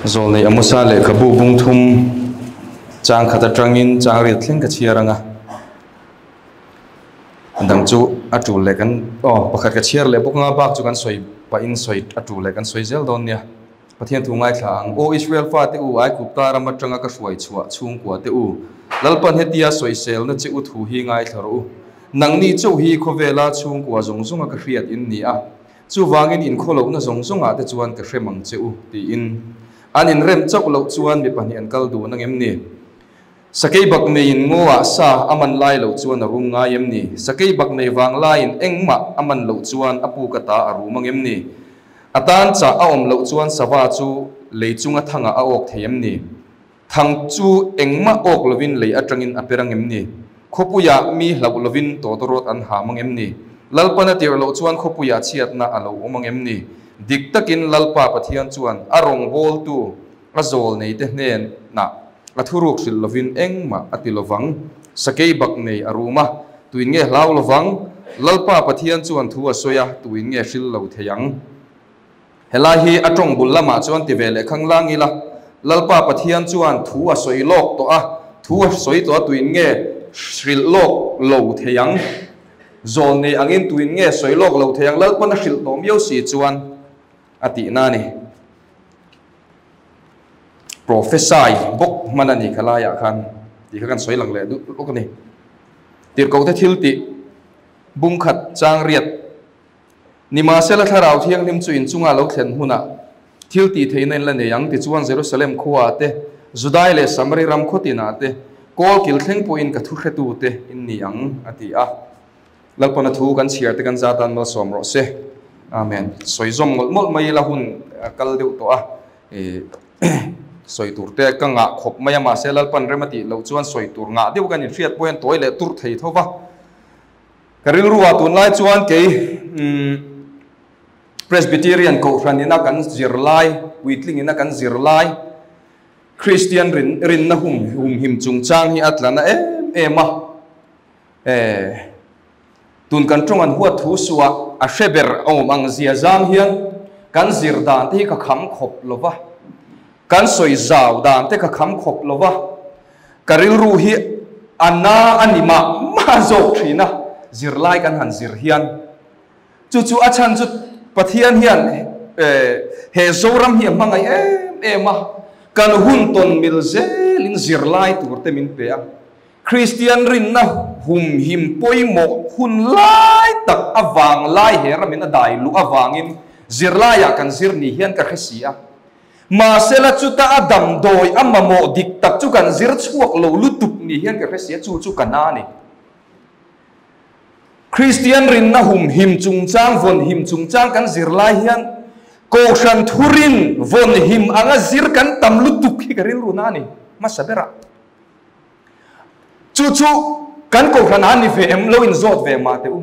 Zawlnei Amosa lehkhabu bung thum chang khat atangin chang riat thleng ka chhiar ang a, a dang chu a tul leh kan aw pakhat ka chhiar leh bawk anga bak chu kan sawi pahin sawi a tul leh kan sawi zel dawn nia. Pathian thu ngaithla ang, Aw Israel fate u, Aigupta ram atanga ka hruai chhuah chhungkua te u, Lalpan hetia sawiselna che u thu hi ngaithla rawh u. Nangni chauh hi khawvela chhungkua zawng zawnga ka hriat in ni a, Chuvangin inkhawlohna zawng zawngah te chuan ka hrem ang che u, tiin. An inrem chauh loh chuan mi pahnih an kal dun ang em ni? Sakei bak neiin ngawah sa a man lai loh chuan a rum ngai em ni? Sakei bak nei vang laiin engmah a man loh chuan a puk ata a rum ang em ni? A tan chah a awm loh chuan sava chu lei chunga thangah a awk thei em ni? Thang chu engmah awk lovin lei atangin a per ang em ni? Khawpuiah mi hlauh lovin tawtawrawt an ham ang em ni? Lalpan a tirh loh chuan khawpuiah chhiatna a lo awm ang em ni? Dik takin Lalpa Pathian chuan a rawngbawltu a zawl neite hnenah a thuruk hrilh lovin engmah a ti lovang. Sakei bak nei a rum a, tuin nge hlau lovang? Lalpa Pathian chuan thu a sawi a, tuin nge hrilh lo thei ang? Helai hi a tawng bul lamah chuan ti ve leh khang lang ila, Lalpa Pathian chuan thu a sawi lawk tawh a, thu a sawi tawh a tuin nge hrilh lawk lo thei ang? Zawn nei angin tuin nge sawi lawk lo thei ang? Lalpan a hrilh tawh miau si chuan a tihna a ni. Prophesy bawk hman a ni kha laiah khan tih kha kan sawi lang leh duh lawk a ni. Tirhkohte thil tih bungkhat chang riat. Nimahsela Thlarau Thianghlim chu inchunga lo thlen hmunah thil tih theihna in la nei ang, tichuan Jerusalem khuaah te, Judai leh Samari ram khaw tinah te, kawl kil thleng pawhin ka thuhretute in ni ang, a ti a. Lalpana thu kan chhiar te kan za tan malsawm rawh se. Amen. Sawi zawm mawlh mawlh mai ila hun a kal deuh tawh a, sawi tur te ka ngah khawp mai a, mahse Lalpan rem a tih loh chuan sawi tur ngah deuh kan inhriat pawh hian tawi leh tur thei tho va. Ka rilruah tunlai chuan kei Presbyterian Kohhran ina kan zirlai, puitling ina kan zirlai, Kristian rin rinna hum humhim chungchang hi a tla na em em a. Tun kan tawng an huat thu suah a hre ber a awm ang zia zang hian kan zir dan te hi ka kham khawp lo va, kan sawi zau dan te ka kham khawp lo va. Ka rilru hi a na a ni mah mah zawk thin a, zirlai kan han zir hian. Chu chu a chhan chu Pathian hian he Zoram hi a hmangaih em em a, kan hun tawn mil zelin zirlai tur te min pe a. Kristian rinna humhim pawimawh hun lai tak avang lai he ramin a dai luh avangin zirlaiah kan zir ni hian ka hre si a. Mahsela chuta a damdawi a mamawh dik tak chu kan zir chhuak lo lutuk ni hian ka hre sia, chu chu ka na a ni. Kristian rinna humhim chungchang, vawnhim chungchang kan zir lai hian Kohhran thurin vawnhim anga zir kan tam lutuk hi ka rilru na a ni hmasa berah. Chu chu kan Kohhran ah ni ve em lo inzawt ve mah teh u.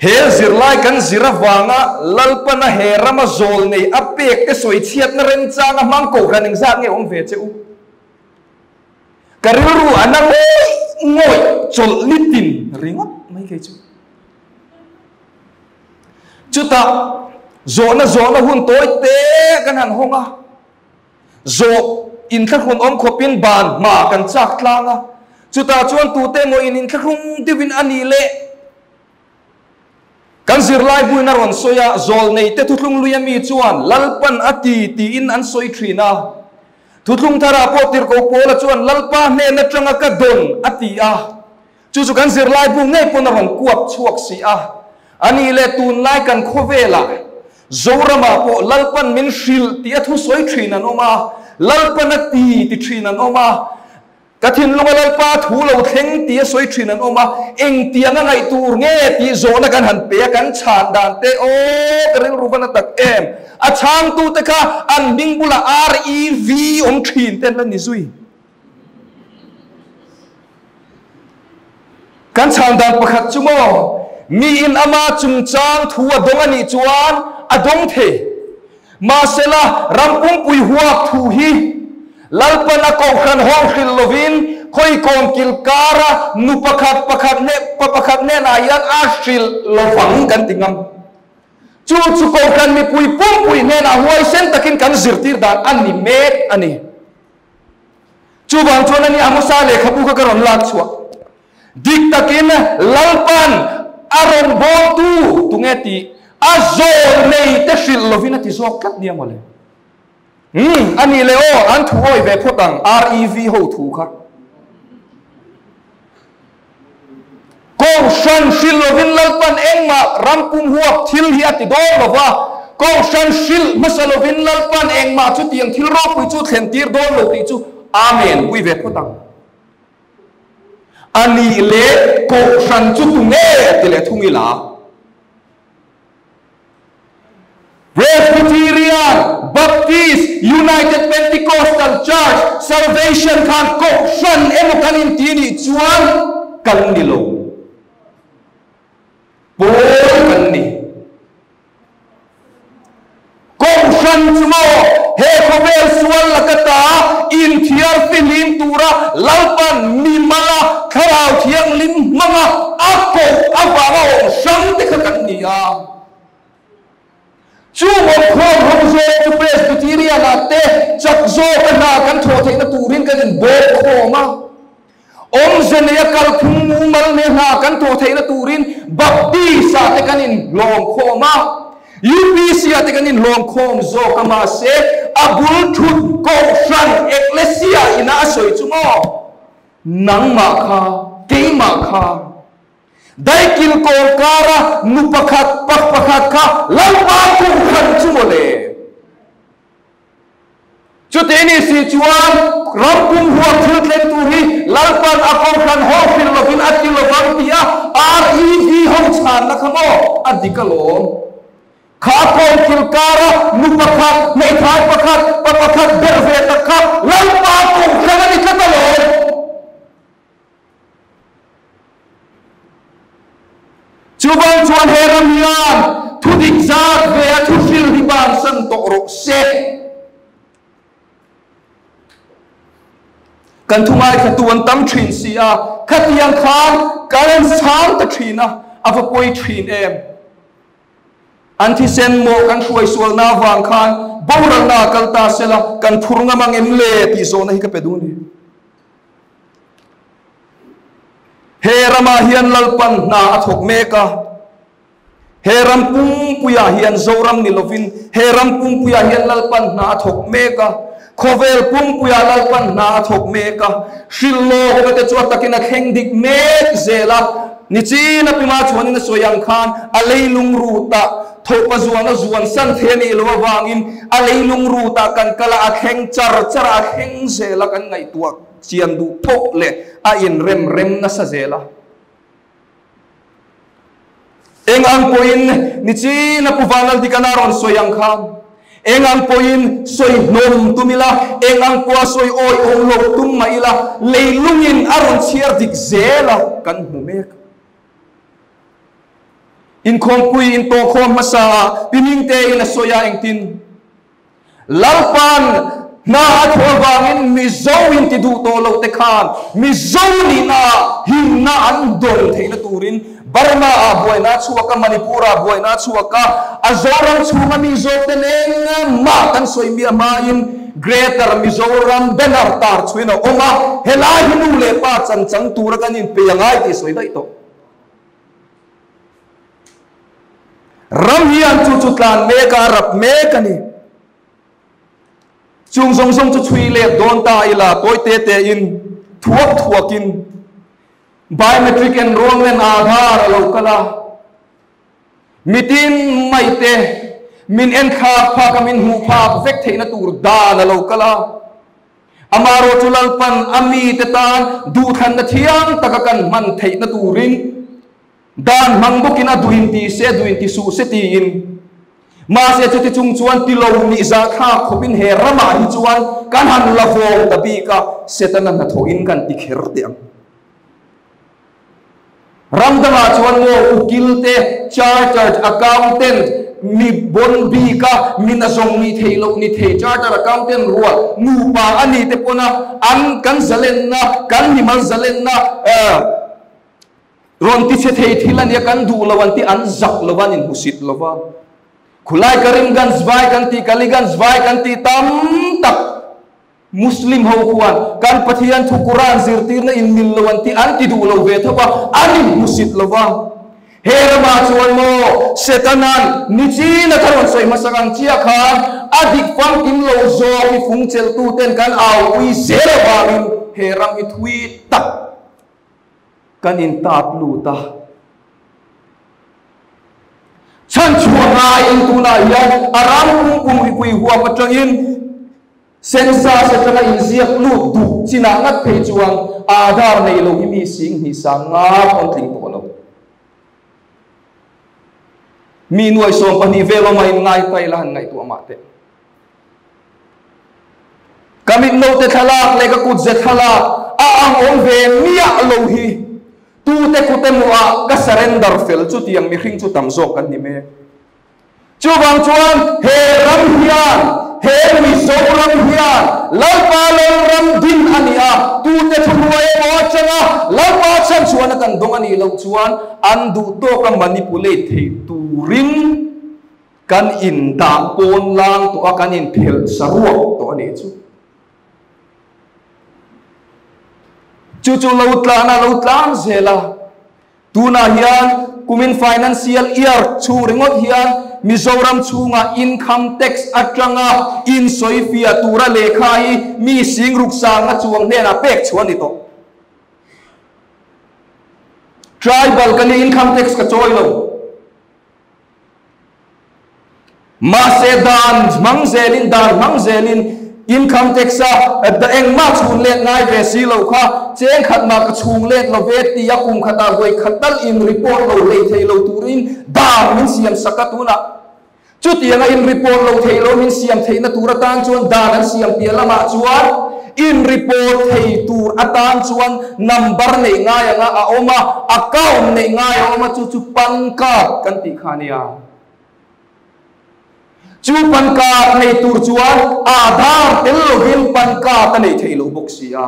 He zirlai kan zir avanga Lalpana he rama zawl nei a pek te sawi chhiatna remchanga hmang kohhran engzat nge awm ve che u? Ka rilru a na ngawih ngawih chawlh nitin ringawt mai kei chu. Chutah zawhna zawhna hun tawi te kan han hawng a, Zawh inthlahrun awm khawpin ban hma kan chak tlang a, chutah chuan tute emaw in inthlahrung deuhin a nih leh kan zirlai buin a rawn sawi a, zawlnei te thuthlung lui ami chuan Lalpan a ti tiin an sawi thin a, thuthlung tharah pawh tirhkoh Paula chuan Lalpa hnen atanga ka dawn a ti a, chu chu kan zirlai bu ngei pawn a rawn kuap chhuak si a, a nih leh tunlai kan khawvelah Zoramah pawh Lalpan min hrilh tih a thusawi thin an awm a, Lalpan a ti ti thin an awm a, ka thinlunga Lalpa thu lo thleng tih a sawi thin an awm a, engtiang a ngaih tur nge tih zawhna kan han pe a, kan chhan dan te aw ka rilru va na tak em, a chhangtute kha an hming bulah REV awm thin te an la ni zui. Kan chhan dan pakhat chu maw, miin ama chungchang thu a dawng a nih chuan a dawng thei. Mahsela, ram pumpui huap thu hi Lalpan a kohhran hawng hrilh lovin khawi kawm kil kara nu pakhat pakhat hne pa pakhat hnenah hian a hrilh lovang kan ti ngam. Chu chu kohhran mipui pumpui hnenah huaisen takin kan zirtir dan a ni mek a ni. Chuvang chuan ani Amosa lehkhabu kha ka rawn lak chhuah. Dik takin Lalpan a rawn bawltu tunge tih a zawl nei te hrilh lovin a ti zawk tlat nia mawle. Umm a nih leh aw, an thu awi ve phawt ang REV ho thu kha. Kohhran hrilh lovin Lalpan engmah ram pum huap thil hi a ti dawn lo va, Kohhran hrilh hmasa lovin Lalpan engmah chutiang thil ropui chu thlen tir dawn lo tih chu Amen pui ve phawt ang. A nih leh Kohhran chu tunge ti leh thung ila? Presbyterian, Baptist, United Pentecostal Church, Salvation khan Kohhran emaw kan inti nih chuan kan ni lo. Pawl kan ni. Kohhran chu maw he khawvel sual laka ta inthiar fihlim tura Lalpan mi mala Thlarau Thianghlim hmanga a koh avanga awm hrang te kha kan ni a. Chu awmkhawm ho zawk chu Presbyterian ah te chak zawka hna kan thawh theihna turin kan inbawm khawm a. Awmze neia kalphung mumal ne hna kan thawh theihna turin Baptist ah te kan inhlawm khawm a, UPC ah te kan inhlawm khawm zawk a, mahse a bul thut Kohhran, Ekklesia, ina a sawi chu maw? Nangmah kha, keimah kha. Daikil kawl kara nu pakhat, pak pakhat kha Lalpa Kohhran chu maw le? Chuti ni si chuan ram pum huam thil thleng tur hi Lalpan a kohhran ho hrilh lovin a ti lovang tih a REV ho chhanna kha maw a dik alawm. Kha kawngkil kara nu pakhat, hmeithai pakhat, pa pakhat berh ve tak kha Lalpa kohhran a ni tlat alawm. Chuvang chuan he ram hian thu dik zat ve a thu hril hi bansan tawh rawh se. Kan thu ngaithlatu an tam thin si a, khatiang khan kan chhang ta thin a, a va pawi thin em. An thisen maw kan hruai sualna avang khan boralna a kal ta sela kan phur ngam ang em le tih zawhna hi ka pe duh a ni. He ramah hian Lalpan hna a thawk mek a, he ram pumpuiah hian Zoram ni lovin he ram pumpuiah hian Lalpan hna a thawk mek a, khawvel pumpuiah Lalpan hna a thawk mek a, hrilhlawkna te chu a takin a thleng dik mek zel a, nichin a pima chuanin a sawi ang khan a leilung rutah thopa zuana zuan san thei a nih loh avangin a leilung rutah kan kal a, a thleng char char a, a thleng zel a kan ngaihtuah. Chian duh pawh leh a inrem rem nasa zel a. Eng ang pawhin nichin a Pu Vanlaltikana rawn sawi ang khan, eng ang pawhin sawi hnawm tum ila, eng ang pawha sawi awi awm lo tum mah ila, leilungin a rawn chhiar dik zel a kan hmu mek. Inkhawmpui intawhkhawm hmasa ah Pi Mingtein a sawi a engtin? Lalpan hna a thawh avangin Mizo in ti duh tawh loh te khan Mizo nihna ah himna an dawn theihna turin Burma ah buaina a chhuak a, Manipur ah buaina a chhuak a, a Zoram chhunga mi zawk te nen mah kan sawi miah hmain Greater Mizoram banner tar chhuin a awm a, helai hi nu leh pa chan chang tura kan inpei a ngai tih sawi daih tawh. Ram hian chu chu tlan mek a, a rap mek a ni. Chung zawng zawng chu chhui let dawn ta ila tawi te te in thuak thuak in biometric enrollment Aadhaar a lo kal a. Mitin mai te min en thlak phak a min hmuh phak vek theihna tur dan a lo kal a. Amarawh chu Lalpan a mite tan duhthlanna thiang taka kan hman theihna turin dan hmang bawkin a duhin ti se, duhin ti suh se tiin. Mahse chuti chung chuan ti lo nih zahthlak khawpin he ramah hi chuan kan han la vawng ta bik a, Setana hnathawhin kan ti kher teh ang. Ram dangah chuan maw ukil te, chartered accountant, mi bon bika mi nazawng nih theih loh ni thei chartered accountant rual nupa a ni te pawna an kan zalenna, kan mimal zalenna rawn ti chhe thei thil a nia kan duh lo an ti an zak lo va an inhmusit lo va. Khulai Karimganj vai kan tih Kaliganj vai kan tih tam tak Muslim ho khuan kan Pathian thu Quran zirtirna in mil lo an tih an ti duh lo ve tho a, an in hmusit lo va. He ramah chuan maw Setana'n nichin a ka rawn sawi hmasak ang chiah khan a dik famkim lo zawk hi fung chelhtuten kan aupui zel avangin he ram hi thui tak kan intat lut a. Chhan chhuah ngaiin tunah hian a ram pum pum mipui huam atangin Census atanga inziak lut duh chinah ngat phei chuan Aadhaar nei lo hi mi sing hnih sang nga pawn tling tawh lo. Mi nuai 12 vel awma in ngai ta ila han ngaihtuah mah teh. Ka mit note thlalak leh ka kut ze thlalak a ang awm ve miah lo hi tute kut emaw ah ka surrender fel chutiang mihring chu tam zawk kan ni mek. Chuvang chuan he ram hian, he Mizoram hian Lalpa Lalram din a ni a, tute thuhnuai emaw atanga Lalpa chhan chhuahna kan dawng a nih loh chuan an duh tawka manipulate thei turin kan indah pawn lang tawh a, kan inphelh saruak tawh a nih chu. Chu chu lo tlan a, lo tlan zel a. Tunah hian kumin financial year chhung ringawt hian Mizoram chhunga income tax atanga insawifiah tura lehkha hi mi sing ruk sangna chuang hnenah pek chhuah a ni tawh. Tribal ka ni income tax ka chawi lo. Mahse dan hmang zelin dan hmang zelin income tax a engmah chhun let ngai ve si lo kha cheng khat mah ka chhung let lo ve tia kum khatah vawi khat tal in report lo hlei thei lo turin dan min siam sak a tunah chutianga in report lo thei lo min siam theihna tur atan chuan dan an siam piah lamah chuan in report thei tur atan chuan number nei ngai anga a awm a account nei ngai a awm a chu chu PAN card kan tih kha ania. Chu PAN card nei tur chuan Aadhaar tel lovin PAN card a nei thei lo bawk si a.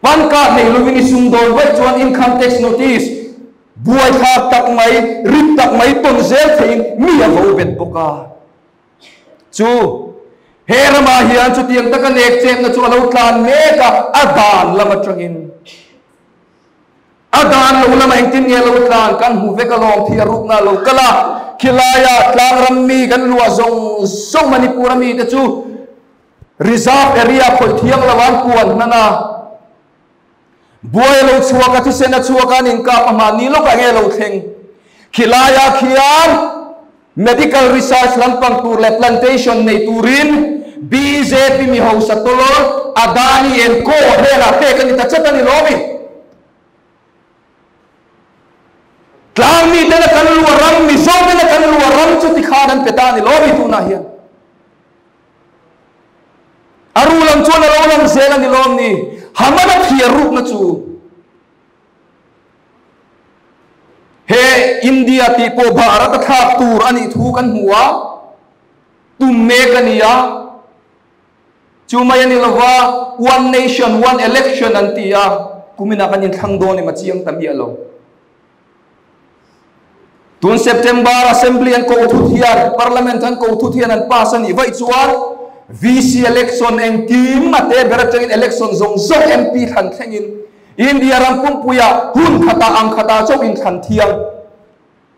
PAN card nei lovin i sum dawn vaih chuan income tax notice buai thlak tak mai, rit tak mai tawn zel theiin mi a vo bet bawk a. Chu he ramah hian chutiang taka nek chetna chu a lo tlan mek a, a dan lam atangin. A dan lo lama engtin nge lo tlan kan hmu vek alawm thi a rukna lo kal a, khilaia tlangram mi kan luah zawng zawng Manipur a mite chu reserve area khawih thiang lo an puan hnan a, buai a lo chhuak a, thisen a chhuak a, an inkap a mahni lawkah nge lo thleng khilaia khian Medical research lampang tur leh plantation nei turin bjp mi hausa tawlawr Adani and Co hnenah pek a ni ta chat a ni lawmi. Tlang mi tena kan luah ram, Mizo tena kan luah ram chu tikhan an pe ta a ni lawmi tunah hian. A ru lam chuan a lo lang zel a ni lawm ni. Hamana thiar rukna chu. He India tih pawh Bharat a thlak tur a nih thu kan hmu a, tum mek a ni a. Chu mai a ni lova, One Nation, One Election an ti a, kuminah kan inthlang dawn em a chiang ta miah lo. Tun September Assembly an ko thut hian, Parliament an ko thut hian an pass a nih vaih chuan VC election engkim a te ber atangin election zawng zawng MP thlan thlengin India ram pumpuia hun khatah ang khatah chauh inthlan thiang,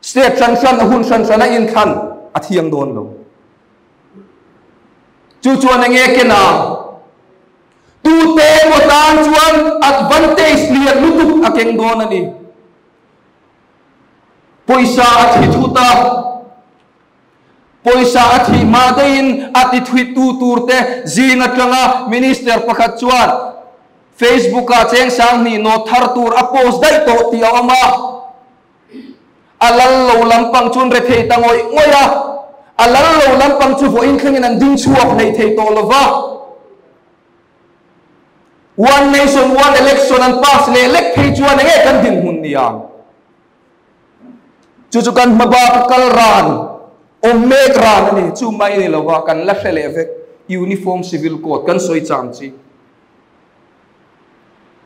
state hran hran a hun hran hran a inthlan a thiang dawn lo. Chu chuan enge ken a? Tute emaw tan chuan advantage lian lutuk a keng dawn a ni. Pawisa a thi thut a, pawisa a thih hma daihin a ti thuitu turte zing atanga minister pakhat chuan Facebook-ah cheng 2000 note thar tur a post daih tawh tih a awm a. A lal lo lampang chuan re thei ta ngawih ngawih a, a lal lo lampang chu vawiin thlengin an ding chhuak hlei thei tawh lo va. One nation, one election an pass leh lek phei chuan enge kan dinhmun nia? Chu chu kan hma bak a kal ran, awm mek ran a ni. Chu mai ni lova kan la hre leh vek Uniform Civil Code kan sawi chang chi.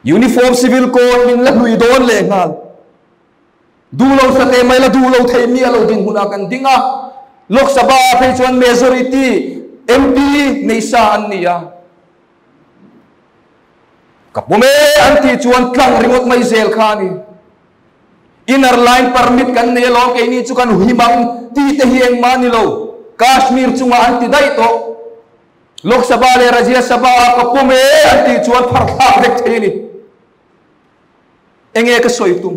Uniform Civil Code min la hlui dawn leh nghal. Duh lo sa te mai la duh lo thei mi a lo dinhmunah kan ding a. Lok Sabha ah phei chuan majority MP nei sa an ni a. Ka pawm e an tih chuan tlang ringawt mai zel kha a ni. Inner line permit kan nei alawm keini chu kan him ang tih te hi engmah a ni lo. Kashmir chungah an ti daih tawh. Lok Sabha leh Rajya Sabha ah ka pawm e an tih chuan phar thlak vek thei a ni. Enge ka sawi tum?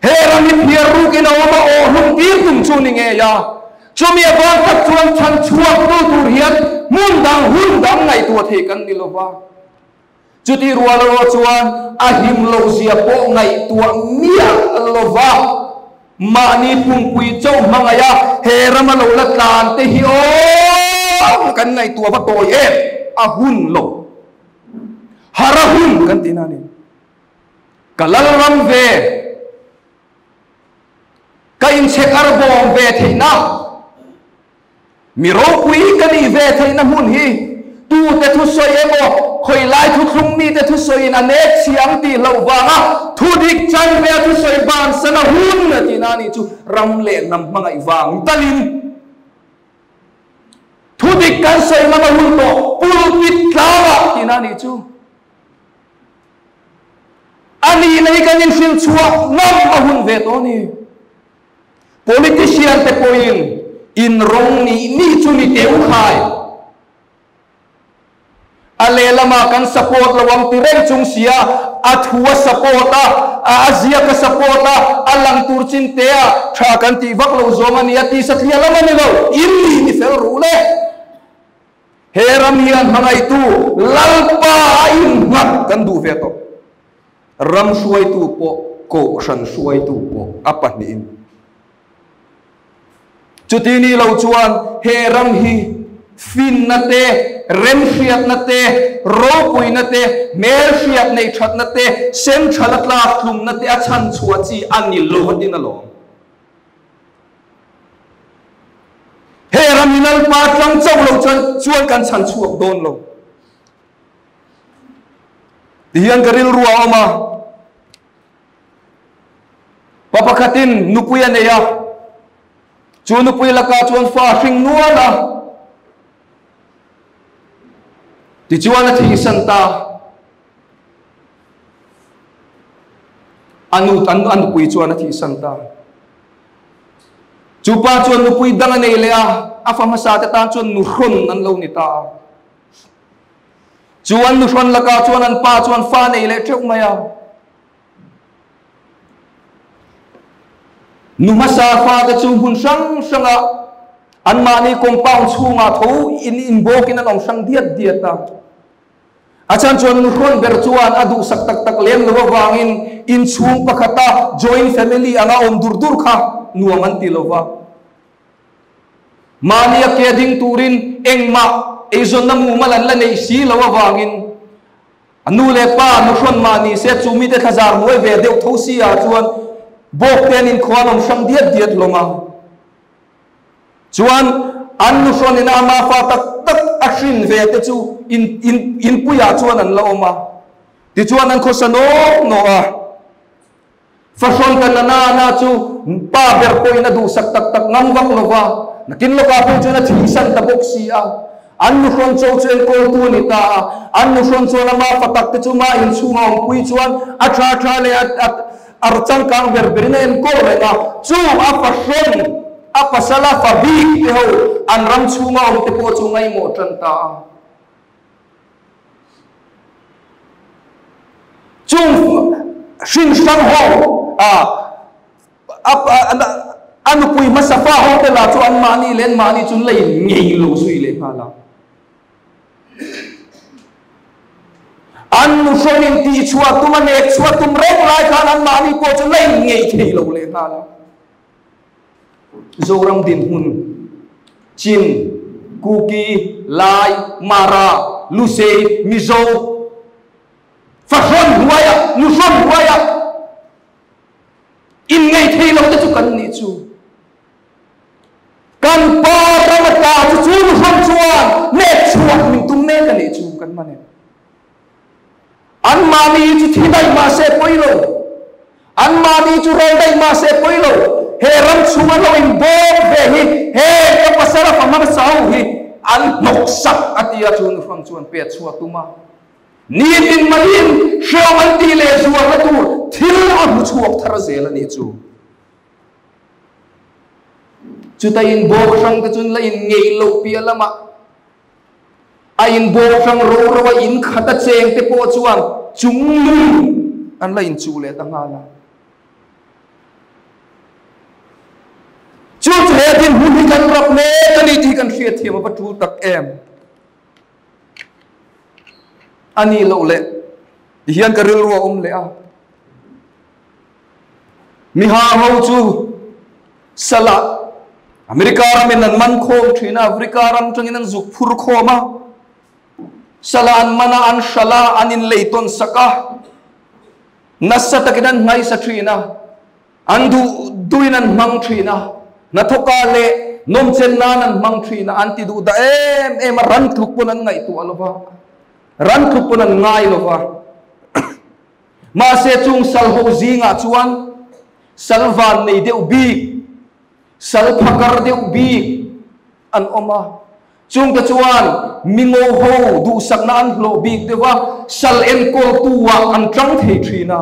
He ram hi phiar rukin a awm a, aw hlum tir tum chu ni ngei a. Chumi a ban tak chuan chhan chhuak tu tur hian hmun dang hun dang ngaihtuah thei kan ni lova. Chutih rual erawh chuan a him loh zia pawh ngaihtuah miah lova mahni pumpui chauh hmangaih a he rama lo la tlan te hi aw kan ngaihtuah va tawi em a hun lo. Har a hun kan tihna a ni. Ka lalram ve, ka inchhek arbawm ve theihna, mi ropui ka nih ve theihna hmun hi tute thusawi emaw khawilai thuthlung mite thusawiin a nek chhia ang tih hlauh vanga thudik chan ve a thusawi bansan a hun a tihna a nih chu ram leh hnam hmangaih vang talin thudik kan sawi ngam a hun tawh pulpit tlangah tihna a nih chu. A nihna hi kan inhrilh chhuah ngam a hun ve tawh a ni. Politician te pawhin inrawng nih nih chu ni teu khai. A lehlamah kan support lo ang ti reng chung sia, a thu a support a, a ziak a support a, a lang tur chin te a tha kan tih vak lo zawng a ni a, tisa thliah lam a ni lo, in nih ni fel ruh le. He ram hian hmangaihtu Lalpa a innghat kan duh ve tawh. Ram hruaitu pawh, kohhran hruaitu pawh a pahnihin. Chuti ni lo chuan he ram hi finna te, remhriatna te, ropuina te, hmelhriat neih thatna te, central a tlak tlumna te a chhan chhuah chi a ni lo atin alawm. He ram hi Lalpa tlang chauh lo chuan chuan kan chhan chhuak dawn lo. Tihian ka rilru a awm a. Pa pakhatin nupui a nei a. Chu nupui lakah chuan fa hring nual a. Tichuan a thihsan ta. A nu a nupui chuan a thihsan ta. Chu pa chuan nupui dang a nei leh a, a fa hmasa te tan chuan nuhrawn an lo ni ta a. Chu an nuhrawn lakah chuan an pa chuan fa nei leh teuh mai a. Nu hmasa fa te chu hmun hrang hrangah anmahni compound chhungah tho in inbawkin an awm hrang diat diat a. A chhan chuan nuhrawn ber chuan a duhsak tak tak lem lo avangin inchhung pakhata joint family anga awm dur dur kha nuam an ti lo va. Mahnia ke ding turin engmah eizawnna mumal an la neih si lo avangin a nu leh pa nuhrawn mah ni se chu mite thlazar hnuai ve deuh tho si ah chuan bawk te an inkhuan awm hrang diat diat hlawm a. Chuan an nuhrawn ina ama fa tak tak a hrin ve te chu in in inpuiah chuan an la awm a. Tichuan an khawsa nawk nawk a. Fahrawn kan na na chu pa ber pawhin a duhsak tak tak ngam vak lo va, nakin lawkah phei chuan a thihsan ta bawk si a. An nuhrawn cho chu enkawltu a ni ta a, an nuhrawn chuan ama fa tak te chu mah inchhunga awmpui chuan a tha tha leh a a ar changkang ber berin a enkawl reng a, chung a fahrawn a pasal a fa bik te ho an ram chhunga awm te pawh chu ngaihmawh tan ta a. Chung hrin hrang ho a a nupui hmasa fa ho te lah chu an mahni leh an mahni chu lei ngei lo zui leh nghal a. An nuhrawn in tih chhuah tum a nek chhuah tum reng lai khan an mahni pawh chu lei ngei thei lo leh nghal a. Zoram dinhmun, Chin, Kuki, Lai, Mara, Lusei, Mizo, fahrawn hnuaiah, nuhrawn hnuaiah, Inngeih thei lo te chu kan nih chu. Kan pa ram ata chu chu nuhrawn chuan nek chhuak min tum mek a nih chu kan hman em. Anmahni hi chu thi daih mah se pawi lo. Anmahni chu ral daih mah se pawi lo. He ram chhunga lo in bawk ve hi heng ka pasal a fa hmasa ho hi an hnawk sak a ti a, chu nu hrang chuan pet chhuah tum a. Nitin maiin hreawm an tih leh zualna tur thil a hmu chhuak thar zel a nih chu. Chuta in bawk hrang te chuan la in ngeih loh piah lamah a in bawk hrang ro ro a in khat a cheng te pawh chuan chung lung an la inchuh leh ta nghal a. Chu chu he dinhmun hi kan rap mek a ni tih kan hriatthiam a va tul tak em. A nih loh leh tihian ka rilru a awm leh a. Mi ha ho chu salah America ramin an man khawm thin a, Africa ram tangin an zuk phur khawm a. Salah an man a, an hralh a, an inlei tawn sak a. Nasa takin an hnaisa thin a, an duh duhin an hmang thin a, hnathawka leh nawmchen nan an hmang thin a, an ti duh dah em em a, ran tluk pawn an ngaihtuah lo va, ran tluk pawn an ngai lo va. Mahse chung sal ho zingah chuan sal van nei deuh bik, sal phakar deuh bik an awm a. Chungte chuan mi ngo ho duhsakna an hlawh bik deuh a, sal enkawltu ah an tang thei thin a.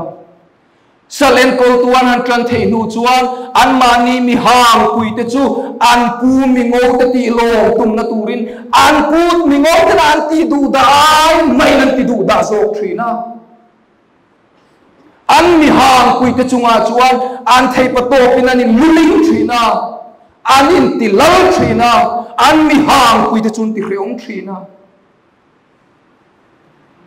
Sal enkawltu an han tan theih hnu chuan anmahni mi hang puite chu an pu mi ngo te tih lawm tumna turin an pu mi ngo tena an tih duh dah ai maiin an ti duh dah zawk thin a. An mi hang puite chungah chuan an theipa tawpin an in luling thin a, an inti lal thin a, an mi hang puite chu an ti hreawm thin a.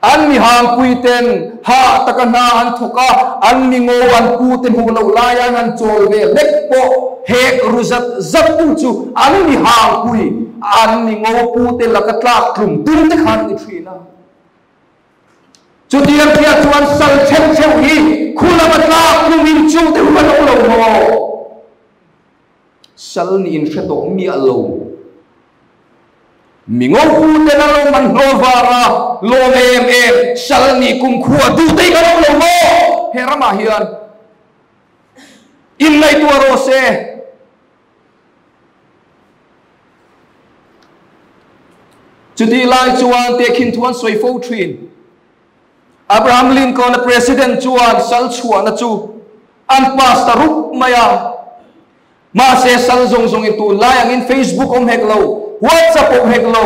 An mi hangpui ten hah taka hna an thawk a, an mi ngo an pu te hmuh loh laia an han chawl ve hlek pawh hek ru zat zat tu chu an mi hangpui, an mi ngo pu te laka tlak tlum tum te khan ni thin a. Chutiang chiah chuan sal theuh theuh hi khu lama tlak tlum in chu te hu kan awm lo maw? Sal nih in hre tawh miah lo. Mi ngopu ten a lo man hlawh vanga lawm em em sal nih kum khua duh te hi kan awm lo maw? He ramah hian inngaihtuah rawh se. Chutih lai chuan tehkhin thu an sawi fo thin. Abraham Lincoln-a President chuan sal chhuahna chu an pass ta rup mai a. Mahse sal zawng zawngin tunlai angin Facebook awm hek lo, WhatsApp awm hek lo.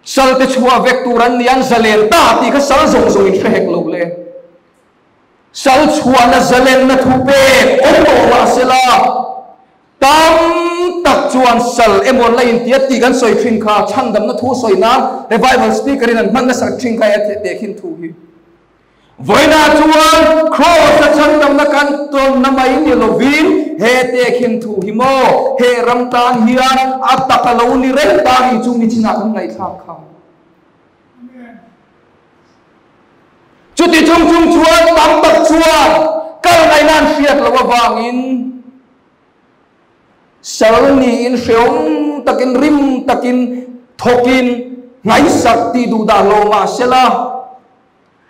Sal te chhuah vek tur an ni, an zalen ta tih kha sal zawng zawngin hre hek lo le. Sal chhuahna zalenna thu pek awm tawh mahsela tam tak chuan sal emaw la intia tih kan sawi thin kha chhandamna thu sawi nan revival speaker in an hman nasat thin kha e tehkhin thu hi. Vawiinah chuan Kraws a chhandamna kan tawnna mai ni lovin he tehkhin thu hi maw he ram tan hian a tak a lo ni reng ta ni chu nichinah kan ngaihthlak kha. Chuti chung chung chuan tam tak chuan kal ngaihna an hriat loh avangin sal niin hreawm takin rim takin thawkin hnaisak tih duh dah lo mah sela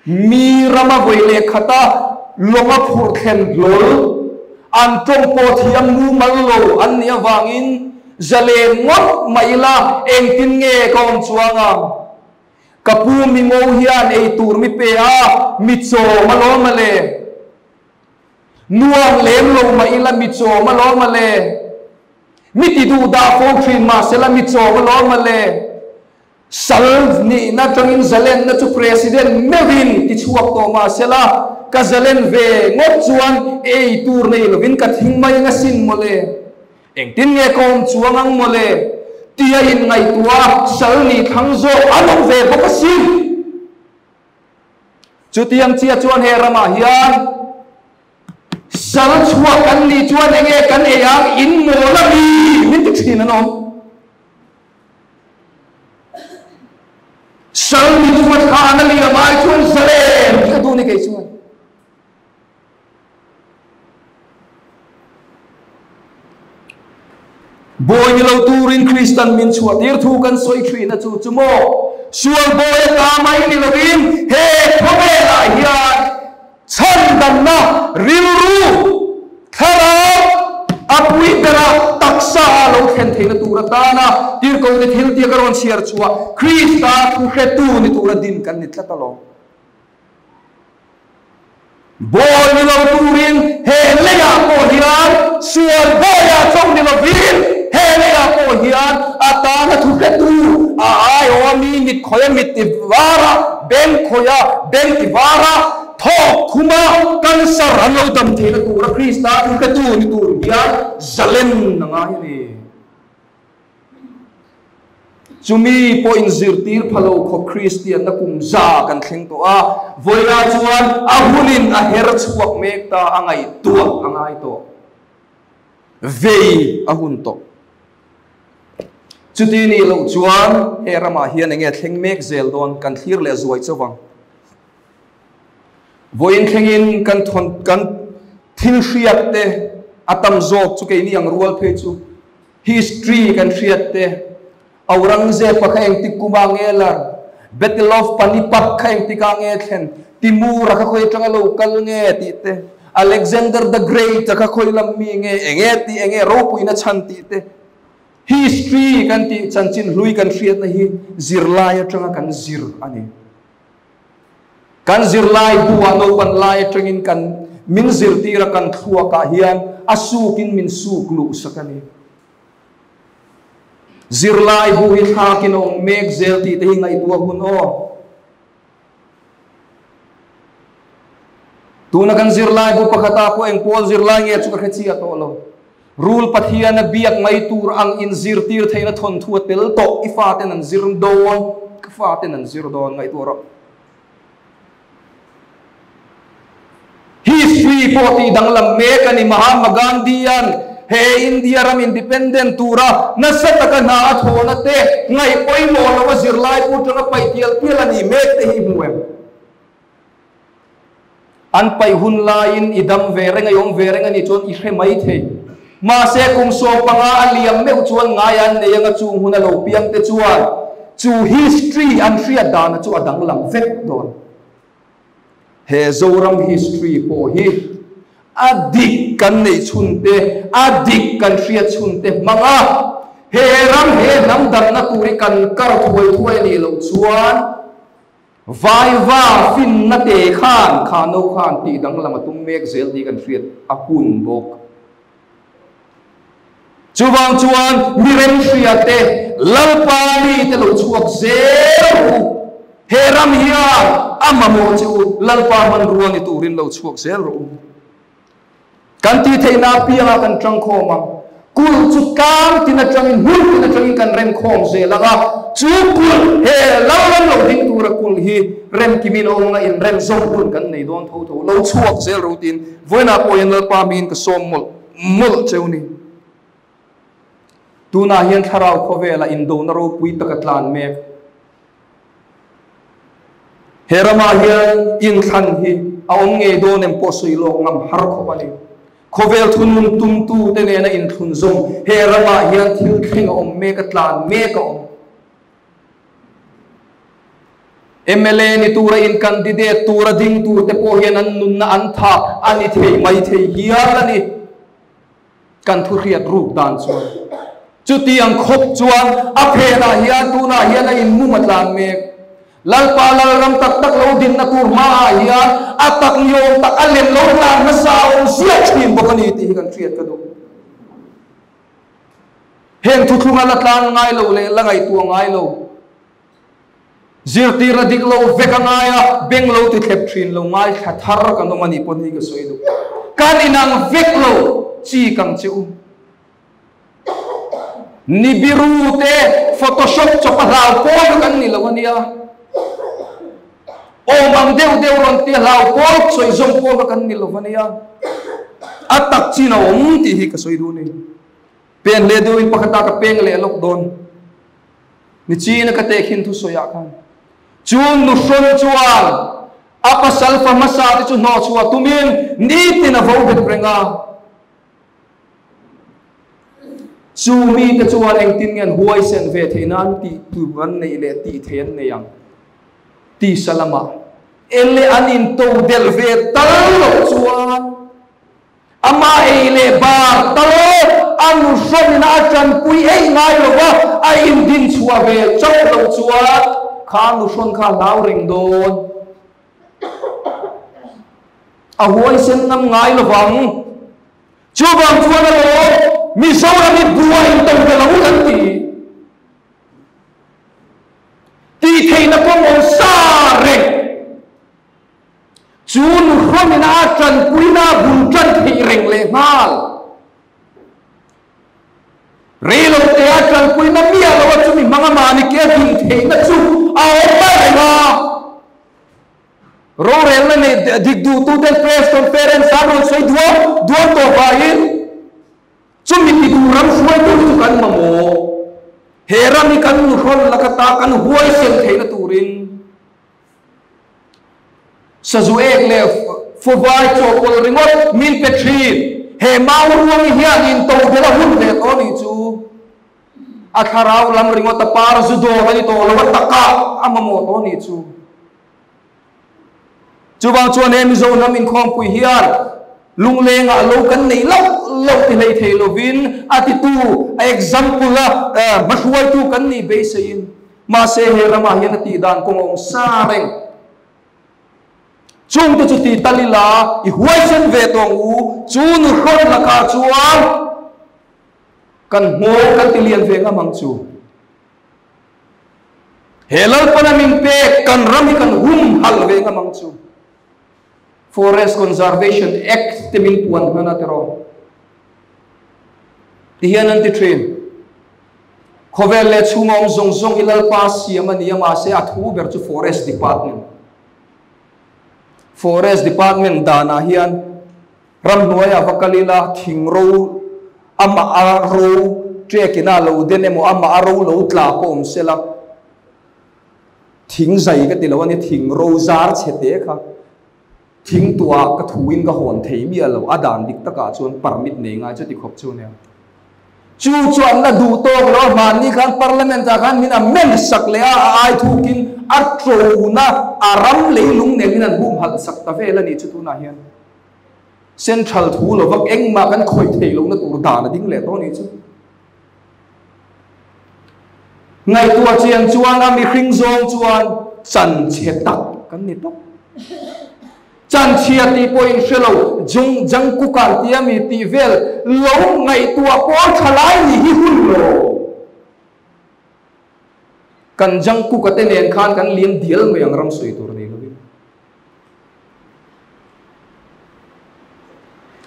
mi rama vawi leh khata lawnga phurh thlen hlawl an tawng pawh thiam mumal lo an nih avangin zalen ngawt mai ila engtin nge ka awm chuang ang? Ka pu mi ngo hian ei tur mi pe a, mi chawm a lawm a le. Nuam lem lo mah ila mi chawm a lawm a le. Mi ti duh dah fo thin mah sela mi chawm a lawm a le. Sal nihna atangin zalenna chu President meuhin ti chhuak tawh mah sela ka zalen ve ngawt chuan ei tur nei lovin ka thing mai ang asin maw le. Engtin nge ka awm chuang ang maw le? Tia inngaihtuah a sal nih thlang zawk an awm ve bawk asin. Chutiang chiah chuan he ramah hian sal chhuah kan nih chuan enge kan ei ang in mawl a mi min ti thin an awm. Sal nih chuan kha an a liam ai chuan zalen ka duh ni kei chuan. Bawi ni lo turin Kristan min chhuahtir thu kan sawi thin a chu chu maw? Sual bawi a ta mai ni lovin he khawvelah hian chhandamna rilru Thlarau a pui bera taksa a lo thlen theihna tur atana tirhkohte thil tia ka rawn chhiar chhuah Krista thuhretu ni tura din kan ni tlat alawm. Bawi ni lo turin he leiah pawh hian sual bawiah chauh ni lovin he leiah pawh hian a tana thuhretu a aiawh a mi mit khawih a mit ti var a, beng khawih a beng ti var a, Thawk khuma cancer an lo dam theihna tura Krista thuhretu ni tur hian zalen a ngai a ni. Chumi pawh inzirtir pha lo khawp Kristianna kum za kan thleng tawh a, vawilah chuan a hunin a her chhuak mek ta a ngaihtuah a ngai tawh. Vei a hun tawh. Chuti nih loh chuan he ramah hian enge thleng mek zel dawn kan thlir leh zuai chauh ang. Vawiin thlengin kan thawn kan thil hriat te a tam zawk chu keini ang rual phei chu history kan hriat te Aurangzeb kha engtik kuma nge lar Battle of Panipat kha engtikah nge thlen Timur a kha khawi atanga lo kal nge tih te Alexander the Great a kha khawi lam mi nge enge tih enge ropuina chhan tih te history kan tih chanchin hlui kan hriatna hi zirlai atanga kan zir a ni. Kan zirlai buah naupan lai atangin kan min zirtir a kan thluakah hian a sukin min suk luh sak a ni. Zirlai bu hi thlakin a awm mek zel tih te hi ngaihtuah hun aw. Tuna kan zirlai bu pakhatah pawh eng pawl zirlai nge chu ka hre chiah tawh lo. Rul Pathian a biak mai tur ang inzirtir theihna thawnthu a tel tawh, i faten an zir dawn, ka faten an zir dawn ngaihtuah rawh. History pawh tih danglam mek a ni, Mahatma Gandhi-a'n he India ram independent tura nasa taka hna a thawhna te ngaih pawimawh lo a zirlai pu tanga paih tial tial a nih mek te hi hmu em? An paih hun laiin i dam ve reng a, i awm ve reng a nih chuan i hre mai thei. Mahse, kum 15 a liam meuh chuan ngai an nei anga chung hun a lo piang te chuan chu history an hriat dana chu a danglam vek dawn. He Zoram history pawh hi a dik kan neih chhun te, a dik kan hriat chhun te hmang a, he ram he hnam damna tur hi kan kar thuai thuai a nih loh chuan, Vaiva finna te khan kha no khan tih danglam a tum mek zel tih kan hriat a hun bawk. Chuvang chuan mi remhria te, Lalpa mi te lo chhuak zel u. He ram hian a mamawh che u, Lalpa hmanrua ni turin lo chhuak zel rawh u. Kan tih theihna apiangah kan tangkhawm a, kulh chu tlang tin atangin hmun tin atangin kan remkhawm zel ang a, chu kulh he lo ram lo ding tura kulh hi remkimin a awm anga inrem zawng hun kan nei dawn tho tho lo chhuak zel ro tiin vawiinah pawh hian Lalpa miin ka sawm mawlh mawlh cheu ni. Tunah hian thlarau khawvela indona ropui taka tlan mek. He ramah hian inthlan hi a awm ngei dawn em pawh sawi lawk ngam har khawp a ni. Khawvel thunun tumtute nena inthlun zawng he ramah hian thil thleng a awm mek a, tlan mek a awm. Mla ni tura in candidate tura ding turte pawh hian an nunna an tha a ni thei mai thei hial a ni. Kan thu hriat ruk dan chuan chutiang khawp chuan a phenah hian tunah hian a inmum a tlan mek. Lalpa Lalram tak tak lo dinna tur hmaah hian a tak niawm tak a lem lo tlan hmasa a awm ziah thin bawk a ni tih hi kan hriat ka duh. Heng thuthlunga la tlan ngai lo leh la ngaihtuah ngai lo, zirtirna dik lo vek a ngai a, beng lo ti thlep thin lo ngaithla thar kan awm a nih pawn hi ka sawi duh. Kan inang vek lo chi kang che u. Nibiru te photoshop chawp a hlau pawl kha kan ni lo a nia. Awm ang deuh deuh rawn ti a hlau pawl sawi zawng pawl kha kan ni lo a nia. A tak chin a awm tih hi ka sawi duh a ni. Pen leh deuhin pakhat a ka peng leh lawk dawn. Nichina ka tehkhin thusawiah khan chu nuhrawn chuan a pasal fa hmasa te chu hnawhchhuah tumin nitin a vo bet reng a. Chu mite chuan engtin nge an huaisen ve theih nan tih tur an neih leh tih theih an nei ang tisa lamah ele an intodelh ve tal loh chuan. Ama ei leh bar talo a nu hrawmina a tanpui ei ngai lova a indin chhuah ve chauh lo chuan kha nu hrawn kha hlau reng dawn. A huaisen ngam ngai lovang. Chuvang chuan alawm Mizoram hi buai to ve lo kan ti. Tih theihna kawng awm sa reng. Chu nu hrawmina a tanpuina a bul tan theih reng leh nghal. Rei lo te a tanpuina miah lo a chumi hmanga mahni ke a din theihna chu a awm mai reng a. Rorelna nei dik duhtuten press conference an rawn sawi duam duam tawh vangin chumi ti duh ram hruaitu chu kan mamawh. He ram hi kan nuhrawn laka ta kan huaisen theihna turin sazu ek leh fawvai chawhpawlh ringawt min pe thin. He mau ruang hian intodelh a hun ve tawh a nih chu. A thlarau lam ringawt a par zu dawr a ni tawh lo a takah a mamawh tawh a nih chu. Chuvang chuan he Mizo hnam inkhawmpui hian lunglengah lo kan nei loh loh ti hlei thei lovin a titu, a example a hmahruaitu kan nih beiseiin mahse he ramah hian a tihdan kawng a awm sa reng. Chungte chu ti tal ila i huaisen ve tawh ang u, chu nu hrawn lakah chuan kan nghawng kan ti lian ve ngam ang chu. He Lalpana min pek kan ram hi kan hum halh ve ngam ang chu. Forest Conservation Act te min puan hman a tiraw. Ti hian an ti thin. Khawvel leh chhunga awm zawng zawng hi Lalpa siam a ni a, mahse a thu ber chu Forest Department. Forest Department danah hian Ramhnuaiah va kal ila thing ro amah a ro ṭekin a lo den emaw amah a ro lo tla pawh awm se la, thing zai ka ti lo a ni, thing ro zar chhe te kha thing tuah ka thuin ka hawn thei miah lo, a dan dik takah chuan permit nei ngai chuti khawp chu nia. Chu chuan la duh tawk lo a, hmanni khan Parliament ah khan min amend sak leh a, a ai thukin a ṭona a ram leilung nen in an humhalh sak ta vel a nih chu tunah hian. Central thu lo vak engmah kan khawih theih lohna tur dan a ding leh tawh a nih chu. Ngaihtuah chian chuan a mihring zawng chuan chan chhe tak kan ni tawp. Chan chhia tih pawh in hre lo, jung Jungkook an tia mi tih vel lo ngaihtuah pawl tha lai ni hi hun lo. Kan Jungkook a te nen khan kan liam dial mai ang ram sawi tur nei lovin.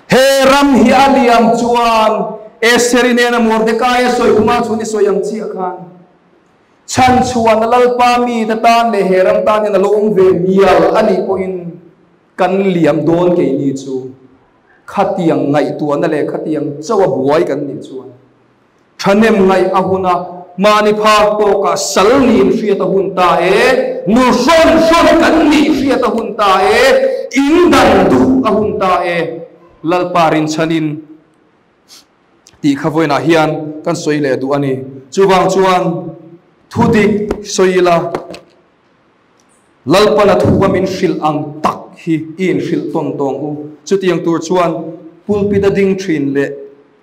He ram hi a liam chuan Estheri nena Mordecai a sawi khuma chhun i sawi ang chiah khan chhan chhuan a Lalpa mite tan leh he ram tan hian a lo awm ve mial a nih pawhin kan liam dawn keini chu khatiang ngaihtuahna leh khatiang chauh a buai kan nih chuan Thahnem ngaih a hun a, mahni phak tawkah sal niin hriat a hun ta e, nu hrawn hrawn kan nih hriat a hun ta e, in dan duh a hun ta e, Lalpa rinchhanin tih kha vawiinah hian kan sawi leh duh a ni. Chuvang chuan thudik sawi ila, Lalpana thu a min hrilh ang tak hi i inhrilh tawn tawng u. Chutiang tur chuan pulpit a ding thin leh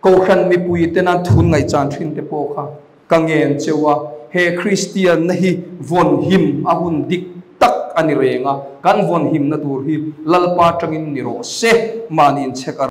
Kohhran mipui ten an thun ngaihchan thin te pawh kha ka ngen cheu a, he Kristianna hi vawn him a hun dik tak a ni reng a, kan vawn himna tur hi Lalpa tangin ni rawh se, mahni inchhek a.